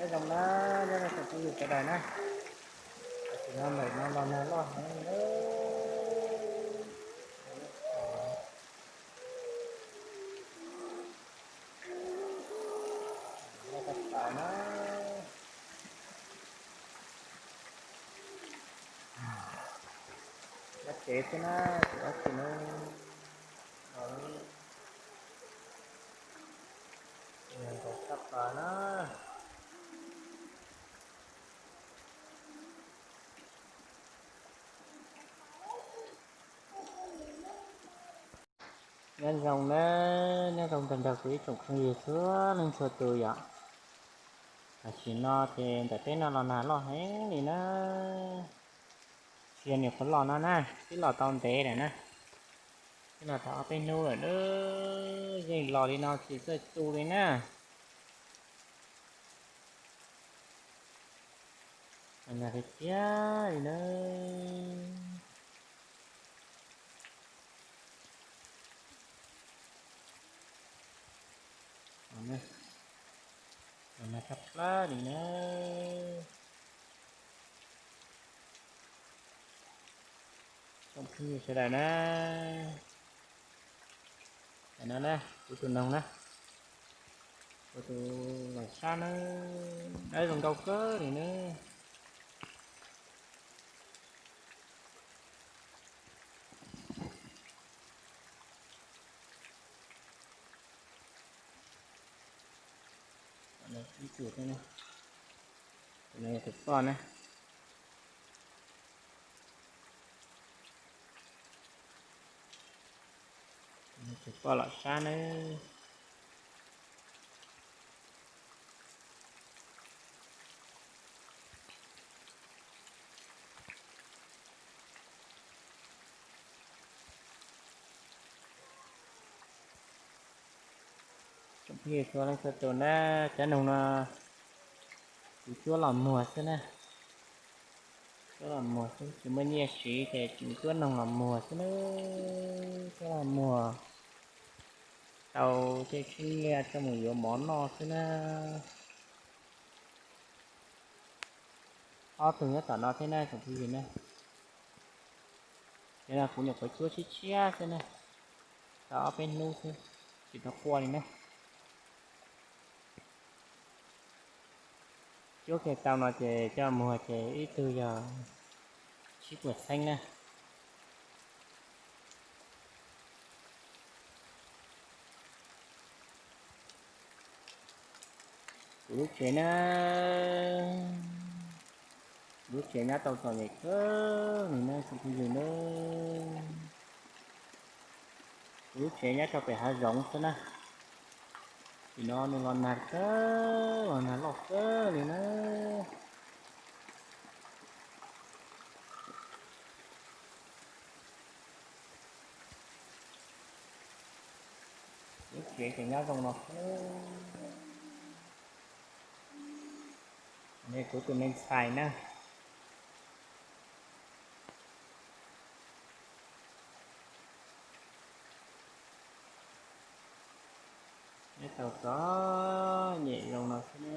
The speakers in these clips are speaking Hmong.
Nyob zoo na, nyob zoo tsoom phooj ywg sawv daws na. Tam sim no ntawm no los nag loj heev na. Loj tag tas na. Nyob tsev xwb na, tsis ua dab tsi na. Nkaus tshaj plaws na. Nyob zoo na, nyob zoo tag nrho kuv ib tsoom phooj ywg txhua leej txhua tus yom. Tam sim no ces ntawm teb no los nag loj heev li na. Tsis yog nyuam qhuav los no na, twb los tau ntev lawm na. Twb los tau ob peb hnub lawm na, yeej los li no tsis txawj tu li na. Los nag tiag tiag li na. Los nag tshaj plab li na. Tsoom phooj ywg sawv daws na, no na, kuv tus noog na, kuv tus los sab na, dawb zoo nkauj kawg li na. Ib tug thiab na, tus no yog tus poj na. Tus poj los sab nawb. Tsoom phooj ywg txhua leej txhua tus na, cov noog no kuv cuab los muag xwb na. Cuab los muag xwb, tsis muaj nyiaj siv ces tseem cuab noog los muag xwb na. Cuab los muag tau tej tsheb nyiaj coj mus yuav mov noj xwb na. Ob tug nyob tom no thiab na tsoom phooj ywg na. Ces no kuv nyuam qhuav cuab tshiab tshiab xwb na, tau ob peb hnub xwb, tsis tau quaj li na. Cuab kiag tau no ces coj muag ces ib tug yog tsib puas txheeb na. Kuv lub tsev na, kuv lub tsev nyob tau txom nyem kawg li na tsoom phooj ywg na. Kuv lub tsev nyob rau pem hav zoov xwb na. Tim no nws los nag kawg, los nag loj kawg li na. Lub tsev ces nyob zoo no xwb. Kuv tus me ntxhais na, nyob tau txom nyem zoo no xwb na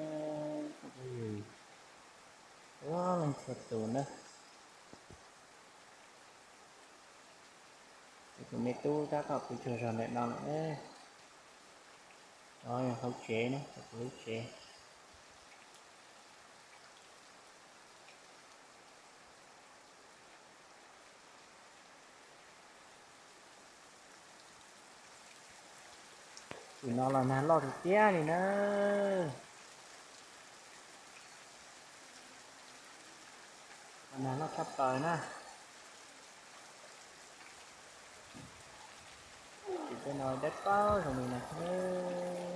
tsoom phooj ywg txhua leej txhua tus na. Ces kuv me tub tab tom pw tsaug zog ntawm no lawm. Cov hauv tsev na, cov hauv tsev. Tim no los nag loj tiag tiag li na. Los nag loj tshaj plaws na. Tim tej no dawb paug zoo li no xwb.